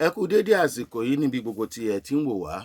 Ẹ kú dédé àsìkò yìí níbi gbogbo tí ẹ ti ń wò wá.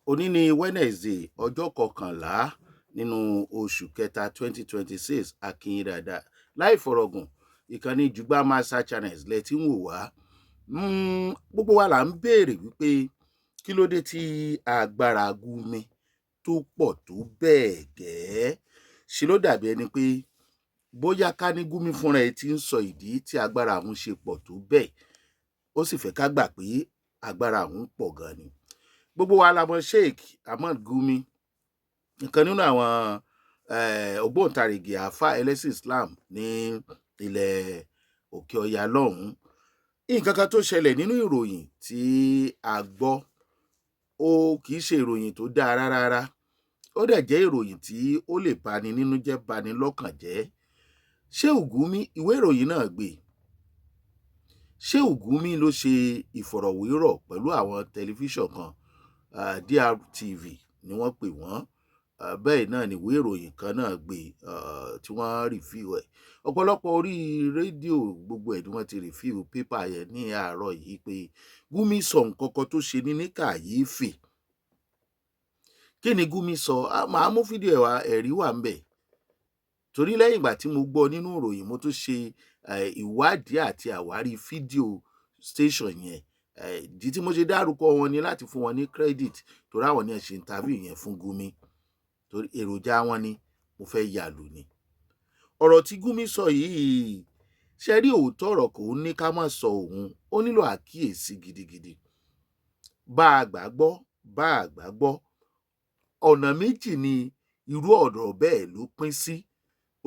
Òní ni Wednesday, ọjọ́ 11 nínú oṣù kẹta, 2026. A kí yín dáadáa. Láì fọ̀rọ̀gùn, ìkànnì Jùgbà Master Channels lẹ ti ń wò wá. Gbogbo wa là ń béèrè wípé kí ló dé tí agbára Gumi tó pọ̀ tó bẹ́ẹ̀ gẹ́ẹ́. Ṣe ló dàbí ẹni pé bóyá ká ní Gumi fúnra ẹ̀ ti ń sọ ìdí tí agbára òun ṣe pọ̀ tó bẹ́ẹ̀, ó sì fẹ́ ká gbà pé agbára òun pọ̀ gan ni. Gbogbo wa la mọ̀ Sheikh Ahmad Gumi, ìkan nínú àwọn ògbóǹtarìgì àáfàá ẹlẹ́sìn Islam ní ilẹ̀ òkè ọya lọ́hùn-ún. Nǹkan kan tó ṣẹlẹ̀ nínú ìròyìn tí a gbọ́, ó kì í ṣe ìròyìn tó dáa rárá rárá. Ó dẹ̀ jẹ́ ìròyìn tí ó lè bani nínú jẹ́, bani lọ́kàn jẹ́. Sheikh Gumi, ìwé ìròyìn náà gbé, Sheikh Gumi ló ṣe ìfọ̀rọ̀wérọ̀ pẹ̀lú àwọn tẹlifíṣàn kan, DRTV ni wọ́n pè wọ́n. Bẹ́ẹ̀ náà ni ìwé ìròyìn kan náà gbé tí wọ́n review ẹ̀. Ọ̀pọ̀lọpọ̀ orí rédíò gbogbo ẹ̀ ni wọ́n ti review paper yẹn ní àárọ̀ yìí pé Gumi sọ nǹkan kan tó ṣe ní kàyéfì. Kí ni Gumi sọ? Màá mú fídíò ẹ̀ wá, ẹ̀rí wà ńbẹ̀. Torí lẹ́yìn ìgbà tí mo gbọ́ nínú ìròyìn, mo tún ṣe ìwádìí àti àwárí fídíò station yẹn. Ìdí tí mo ṣe dárúkọ wọn ni láti fún wọn ní credit, torí àwọn ni ẹ ṣe interview yẹn fún Gumi, torí èròjà wọn ni mo fẹ́ yà lù ni. Ọ̀rọ̀ tí Gumi sọ yìí, ṣe rí, òótọ́ ọ̀rọ̀ kò ní ká má sọ òun, ó nílò àkíyèsí gidigidi. Bá a gbà gbọ́, bá a gbà gbọ́, ọ̀nà méjì ni irú ọ̀rọ̀ bẹ́ẹ̀ ló pín sí.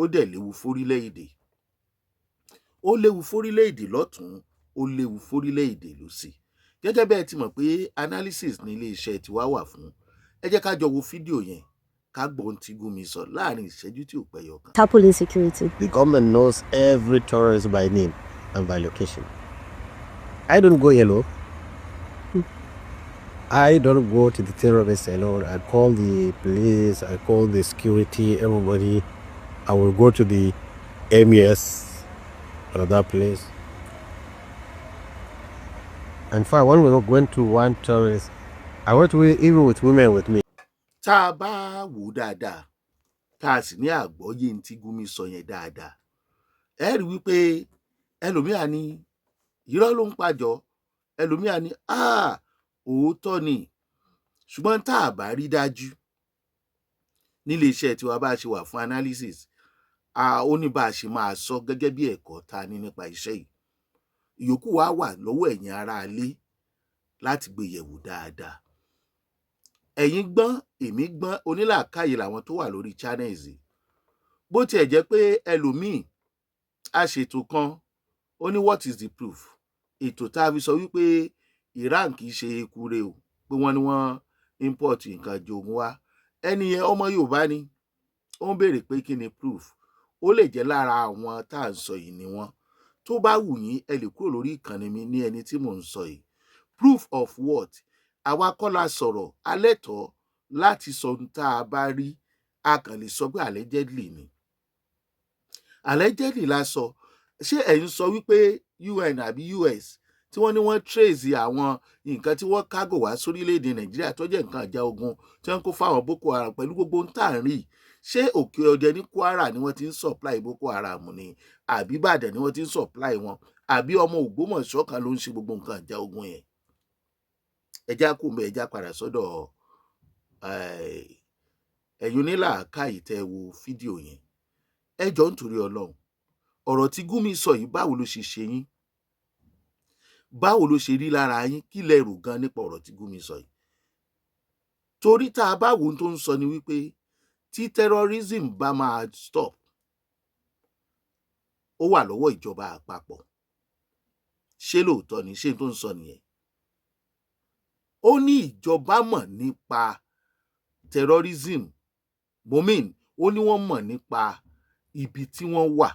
Ó dẹ̀ léwu fórílẹ̀-èdè, ó léwu fórílẹ̀-èdè lọ́tùn, ó léwu fórílẹ̀-èdè lósì. Gẹ́gẹ́ bẹ́ẹ̀ ti mọ̀ pé analysis ní ilé-iṣẹ́ tiwa wà fún, ẹ jẹ́ ká jọ wo fídíò yẹn, ká gbọ́ ohun tí Gumi sọ láàrin ìṣẹ́jú tí ò pẹ́ yọ kan. Tackle insecurity. The government knows every terrorist by name and by location. I don't go alone. I don't go to the terrorists alone. I call the police, I call the security, everybody. I will go to the MES or that place. In fact, when we went to one terrorist, I went with, even with women with me. Tá a bá wò ó dáadáa, tá a sì ní àgbọ́yé ní tí Gumi sọ yẹn dáadáa, ẹ rí wípé ẹlòmíà ní irọ́ ló ń pàjọ, ẹlòmíà ní òótọ́ ni. Ṣùgbọ́n tá a bá rí dájú nílé iṣẹ́ tiwa, bá a ṣe wà fún analysis, ó ní bá a ṣe máa sọ gẹ́gẹ́ bí ẹ̀kọ́ tá a ní nípa iṣẹ́ yìí. Ìyókù wa wà lọ́wọ́ ẹ̀yin aráalé láti gbé yẹ̀wò dáadáa. Ẹ̀yin gbọ́n, èmi gbọ́n, onílàákàyè làwọn tó wà lórí channels yìí. Bó tiẹ̀ jẹ́ pé ẹlòmíì a ṣètò kan, ó ní, "What is the proof?" Ètò tá a fi sọ wípé Iran kì í ṣe ekure o, pé wọ́n ní wọ́n import nǹkan jogun wá. Ẹni yẹn, ọmọ Yorùbá ni, ó ń béèrè pé kí ni proof. Ó lè jẹ́ lára àwọn tá à ń sọ yìí ni wọ́n. Tó bá wù yín, ẹ lè kúrò lórí ìkànnì mi ní ẹni tí mò ń sọ yìí. Proof of what? Àwa kọ́ la sọ̀rọ̀ alẹ́ tọ́ láti sọ ohun tá a bá rí. A kàn lè sọ pé allegedly ni, allegedly la sọ. Ṣé ẹ̀yin sọ wípé UN àbí US tí wọ́n ní wọ́n trace àwọn nǹkan tí wọ́n kágò wá sórílẹ̀‐èdè Nàìjíríà tó jẹ́ nǹkan ìjà ogun tí wọ́n kó fáwọn Boko Haram, pẹ̀lú gbogbo ohun tá à ń rí, ṣé Òkè Ọdẹ ní Kwara ni wọ́n ti ń supply Boko Haram ni, àbí Ìbàdàn ni wọ́n ti ń supply wọn, àbí ọmọ Ògbómọ̀ṣọ́ kan ló ń ṣe gbogbo nǹkan ìjà ogun yẹn? Ẹjá kù mẹ́, ẹjá padà sọ́dọ̀ ẹ̀yin onílàákàyè tẹ́ wo fídíò yẹn. Ẹ jọ̀ọ́, nítorí Ọlọ́run, ọ̀rọ̀ tí Gumi sọ yìí, báwo ló ṣe ṣe yín? Báwo ló ṣe rí lára yín? Kí lẹ rò gan nípa ọ̀rọ̀ tí Gumi sọ yìí? Torí tá a bá wo ohun tó ń sọ ni wípé tí terrorism bá máa stop, ó wà lọ́wọ́ ìjọba àpapọ̀. Ṣé lóòótọ́ ni? Ṣé tó ń sọ nìyẹn? Ó ní ìjọba mọ̀ nípa terrorism momin, ó ní wọ́n mọ̀ nípa ibi tí wọ́n wà.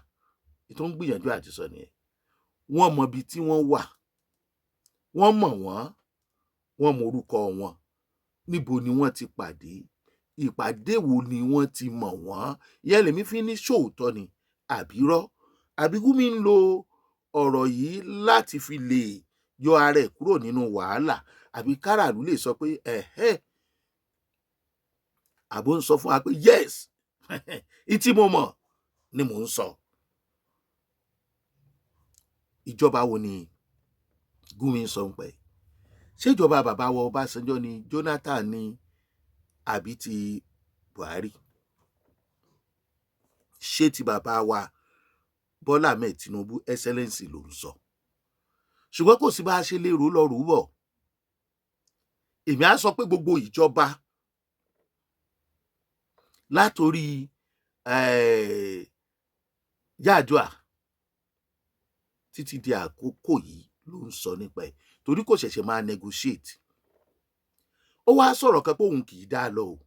Tó ń gbìyànjú àti sọ nìyẹn, wọ́n mọ ibi tí wọ́n wà, wọ́n mọ̀ wọ́n, wọ́n mọ orúkọ wọn, níbo ni wọ́n ti pàdé, ìpàdé wo ni wọ́n ti mọ̀ wọ́n. Ìyẹn lèmi fi ní ṣòótọ́ ni àbírọ́, àbí Gumi ń lo ọ̀rọ̀ yìí láti fi lè Yọ ara ẹ̀ kúrò nínú wàhálà, àbí káràlú lè sọ pé ẹ̀hẹ́, àbó ń sọ fún wa pé yes, ìtí mo mọ̀ ni mò ń sọ. Ìjọba wo ni Gumi ń sọ ń pẹ́? Ṣèjọba bàbá wa Ọbásanjọ́ ni, Jonathan ni, àbí ti Buhari? Ṣé ti bàbá wa Bọ́lá Ahmed Tinubu, Excellency, ló ń sọ? Ṣùgbọ́n kò sí bá a ṣe lè rò lọ rò bọ̀. Èmi á sọ pé gbogbo ìjọba látòrí Yar'Adua títí di àkókò yìí ló ń sọ nípa ẹ̀, torí kò ṣẹ̀ṣẹ̀ máa negotiate. Ó wá sọ̀rọ̀ kan pé òun kì í dá lọ o,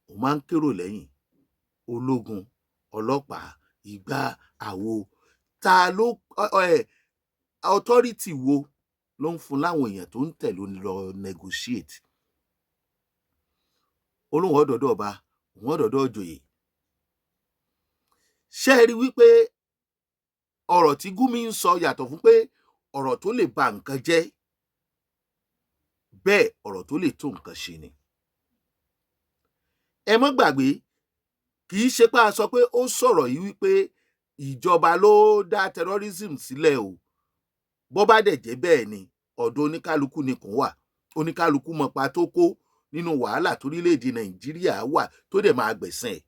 òun máa ń kérò lẹ́yìn, ológun, ọlọ́pàá, ìgbà àwo. Ta ló ẹ authority wo ló ń fún láwọn èèyàn tó ń tẹ̀lé lọ negotiate? Ó lóun ọ̀dọ̀dọ̀ ọba, òun ọ̀dọ̀dọ̀ òjòyè. Ṣé ẹ rí wípé ọ̀rọ̀ tí Gumi ń sọ, yàtọ̀ fún pé ọ̀rọ̀ tó lè ba nǹkan jẹ́, bẹ́ẹ̀ ọ̀rọ̀ tó lè tún nǹkan ṣe ni? Ẹ mọ́ gbàgbé, kì í ṣe pé a sọ pé ó sọ̀rọ̀ yìí wípé ìjọba ló dá terrorism sílẹ̀ o. Bó bá dẹ̀ jẹ́ bẹ́ẹ̀ ni, ọ̀dọ̀ oníkálukú ni kò wà. Oníkálukú mọ̀pa tó kó nínú wàhálà torílẹ̀-èdè Nàìjíríà wà, tó dẹ̀ máa gbẹ̀sẹ̀ ẹ̀.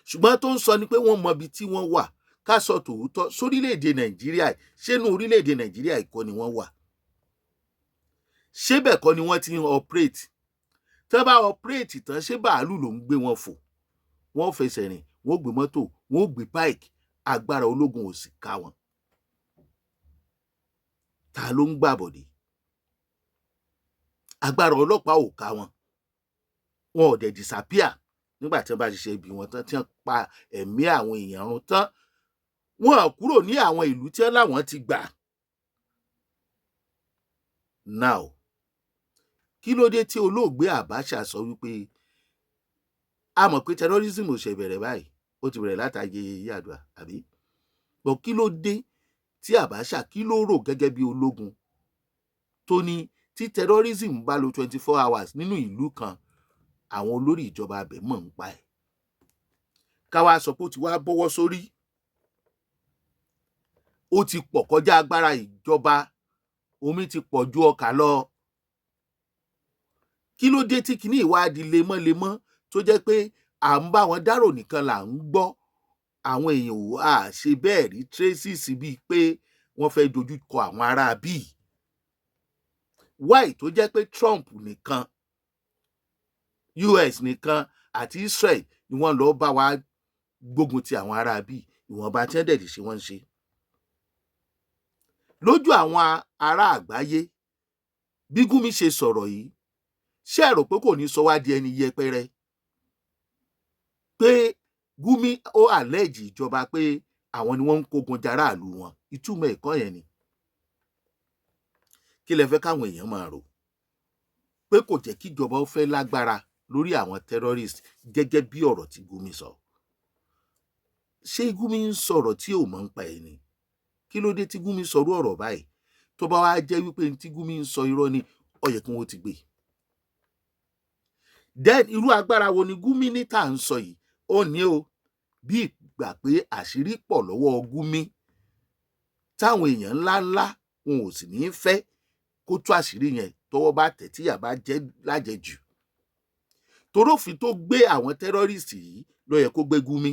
Ṣùgbọ́n tó ń sọ ni pé wọ́n mọ ibi tí wọ́n wà. Ká sọ tòótọ́, sórílẹ̀-èdè Nàìjíríà, ṣé inú orílẹ̀-èdè Nàìjíríà ìkọ́ ni wọ́n wà? Ṣé bẹ́ẹ̀ kọ́ ni wọ́n ti ń operate? Tí wọ́n bá operate tán, ṣé bàálù ló ń gbé wọn fò? Wọ́n ò fẹsẹ̀ rìn, wọ́n ò gbé mọ́tò, wọ́n ò gbé bike. Agbára ológun ò sì ká wọn. Ta ló ń gbàbọ̀dé? Agbára ọlọ́pàá ò ká wọn. Wọn ò dẹ̀ disappear nígbà tí wọ́n bá ṣiṣẹ́ ibi wọn tán, tí wọ́n pa ẹ̀mí àwọn èèyàn run tán. Wọn ò kúrò ní àwọn ìlú tí wọ́n láwọn ti gbà. Now, kí ló dé tí olóògbé Abacha sọ wípé a mọ̀ pé terrorism ò ṣe bẹ̀rẹ̀ báyìí, ó ti bẹ̀rẹ̀ látàyè Yar'Adua, àbí? But kí ló dé tí Abacha, kí ló rò gẹ́gẹ́ bí ológun tó ní tí terrorism bá lo 24 hours nínú ìlú kan, àwọn olórí ìjọba abẹ mọ̀ ń pa ẹ̀? Ká wá sọ pé ó ti wá bọ́wọ́ sórí, ó ti pọ̀ kọjá agbára ìjọba, omi ti pọ̀ ju ọkà lọ. Kí ló dé tí kinní ìwádìí lemọ́lemọ́, tó jẹ́ pé à ń bá wọn dárò nìkan là ń gbọ́? Àwọn èèyàn ò à ṣe bẹ́ẹ̀ rí traces bíi pé wọ́n fẹ́ dojú kọ àwọn ará bíi. Why tó jẹ́ pé Trump nìkan, US nìkan àti Israel ni wọ́n lọ bá wa gbógun ti àwọn ará bíi? Ìwọ̀nba tí wọ́n dẹ̀ lè ṣe, wọ́n ń ṣe lójú àwọn ará àgbáyé. Bí Gumi ṣe sọ̀rọ̀ yìí, ṣé ẹ rò pé kò ní sọ wá di ẹni yẹpẹrẹ pé Gumi ó àlẹ́jì ìjọba pé àwọn ni wọ́n ń kógun jaráàlú wọn? Ìtumọ̀ ẹ̀kọ́ yẹn ni. Kí lẹ fẹ́ káwọn èèyàn máa rò? Pé kò jẹ́ kíjọba ó fẹ́ lágbára lórí àwọn terrorist, gẹ́gẹ́ bí ọ̀rọ̀ tí Gumi sọ. Ṣé Gumi ń sọ̀rọ̀ tí ò mọ̀ ń pa ẹ̀ ni? Kí ló dé tí Gumi sọrú ọ̀rọ̀ báyìí? Tó bá wá jẹ́ wípé ní tí Gumi ń sọ irọ́ ni, ó yẹ kí wọ́n ti gbé. Then irú agbára wo ni Gumi ní tá à ń sọ yìí? Ó ní o bí ìgbà pé àṣírí pọ̀ lọ́wọ́ Gumi táwọn èèyàn ńláńlá wọn ò sì ní í fẹ́ kó tú àṣírí yẹn, tọwọ́ bá tẹ̀, tíyà bá jẹ́ lájẹjù. Torófin tó gbé àwọn terrorist yìí ló yẹ kó gbé Gumi.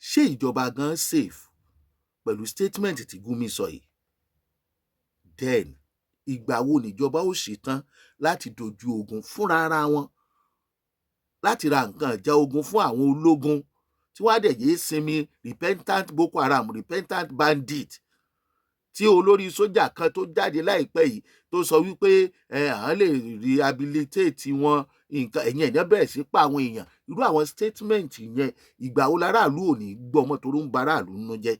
Ṣé ìjọba gan safe pẹ̀lú statement tí Gumi sọ yìí? Then ìgbà wo níjọba ó ṣetán láti dojú ogun fúnra ara wọn, láti ra nǹkan ìjà ogun fún àwọn ológun, tí wọ́n á dẹ̀ yéé sinmi repentant Boko Haram, repentant bandit, tí olórí sójà kan tó jáde láìpẹ́ yìí tó sọ wípé ẹ à ń lè rehabilitate wọn, nǹkan ẹ̀yìn ẹ̀yàn bẹ̀rẹ̀ sí pa àwọn èèyàn? Irú àwọn statement yẹn, ìgbà wo láràlú ò ní gbọ́ ọmọ tó ń ba aráàlú nínú jẹ́?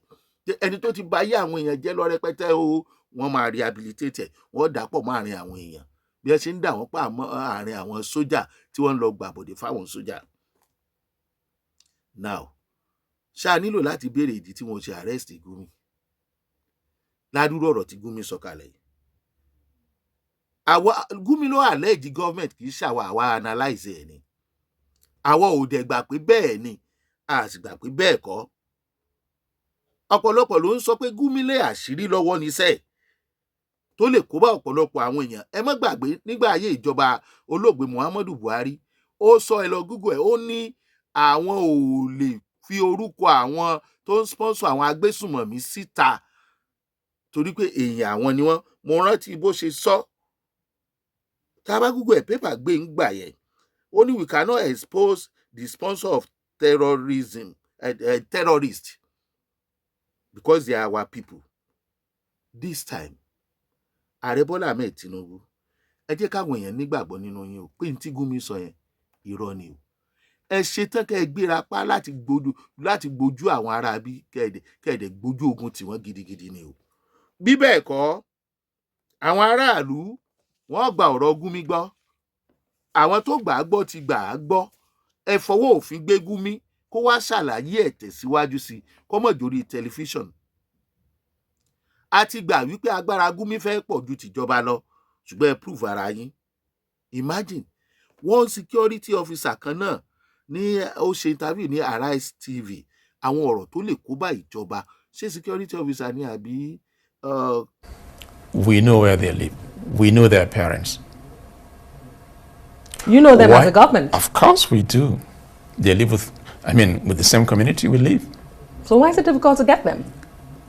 Ẹni tó ti ba ayé àwọn èèyàn jẹ́ lọ rẹpẹtẹ o, wọ́n máa rehabilitate ẹ̀, wọ́n dà pọ̀ mọ́ àárín àwọn èèyàn, bí wọ́n ṣe ń dà wọ́n pa mọ́ àárín àwọn sójà tí wọ́n ń lọ gbàbọ̀dé fáwọn sójà. Now, ṣáà nílò láti béèrè ìdí tí wọ́n ṣe arrest Gumi? Ládùúrò ọ̀rọ̀ tí Gumi sọ kalẹ̀ yìí, àwa Gumi ló allege government, kì í ṣàwa. Àwa analyze ẹ̀ ni. Àwa ò dẹ̀ gbà pé bẹ́ẹ̀ ni, a sì gbà pé bẹ́ẹ̀ kọ́. Ọ̀pọ̀lọpọ̀ ló ń sọ pé Gumi lé àṣírí lọ́wọ́ níṣẹ́ tó lè kó bá ọ̀pọ̀lọpọ̀ àwọn èèyàn. Ẹ má gbàgbé, nígbà ayé ìjọba olóògbé Muhammadu Buhari, ó sọ, ẹ lọ Google ẹ, ó ní àwọn ò lè fi orúkọ àwọn tó ń sponsor àwọn agbésùnmọ̀mí síta torí pé èèyàn àwọn ni wọ́n. Mo rántí bó ṣe sọ. Tá a bá Google ẹ̀, paper gbé ń gbà yẹn. Ó ní, "We cannot expose the sponsor of terrorism, terrorist, because they are our people." This time, Ààrẹ Bọ́lá Ahmed Tinubu, ẹ jẹ́ káwọn èèyàn nígbàgbọ́ nínú yín o, pé n tí Gumi sọ yẹn, irọ́ ni o. Ẹ ṣetán kẹ́ ẹ gbéra pa láti gbójú àwọn ará bí, kẹ́ ẹ dẹ̀ gbójú ogun tì wọ́n gidigidi ni o. Bí bẹ́ẹ̀ kọ́, àwọn aráàlú wọ́n gba ọ̀rọ̀ Gumi gbọ́. Àwọn tó gbà á gbọ́ ti gbà á gbọ́. Ẹ fọwọ́ òfin gbé Gumi, kó wá ṣàlàyé ẹ̀ tẹ̀síwájú sí i, kó mọ̀ jórí tẹlifíṣàn. A ti gbà wípé agbára Gumi fẹ́ pọ̀ ju tìjọba lọ, ṣùgbọ́n ẹ prove ara yín. Imagine, one security officer kan náà ní ó ṣe interview ní Arise TV, àwọn ọ̀rọ̀ tó lè kó bá ìjọba. Ṣé security officer ni àbí? We know where they live. We know their parents. You know them Why? As a government. Of course we do. They live with, I mean, with the same community we live. So why is it difficult to get them?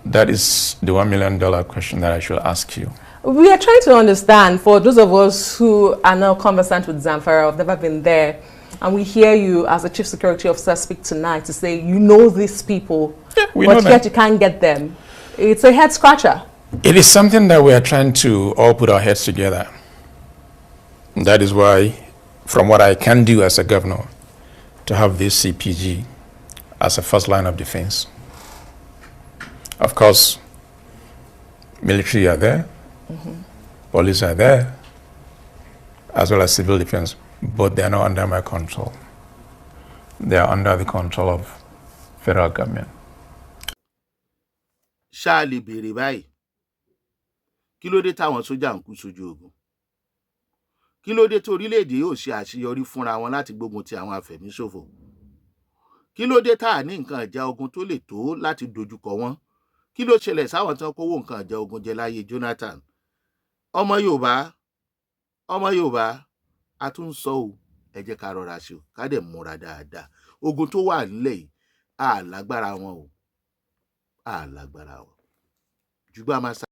That is the $1 million question that I should ask you. We are trying to understand, for those of us who are now conversant with Zamfara, have never been there, and we hear you as a chief security officer speak tonight to say you know these people, Yeah, we but know them. Yet you can't get them. It's a head scratcher. It is something that we are trying to all put our heads together. That is why, from what I can do as a governor, to have this CPG as a first line of defense. Of course, military are there, police are there, as well as civil defense, but they are not under my control. They are under the control of federal government. Ṣáà lè béèrè báyìí, kí ló dé táwọn sójà ń kú sójú ogun? Kí ló dé tí orílẹ̀-èdè yóò ṣe àṣeyọrí fúnra wọn láti gbógun ti àwọn afẹ̀míṣòfò? Kí ló dé tá à ní nǹkan ìjà ogun tó lè tó láti dojúkọ wọn? Kí ló ṣẹlẹ̀ sáwọn tí wọ́n kówó nǹkan ìjà ogun jẹ láyé Jonathan? Ọmọ Yorùbá, ọmọ Yorùbá, a tún ń sọ o, ẹ jẹ́ ká rọra ṣe o, ká dẹ̀ múra dáadáa. Ogun tó wà nílẹ̀ yìí, a lágbára wọn o, a lágbára wọn jùgbọ́n a máa.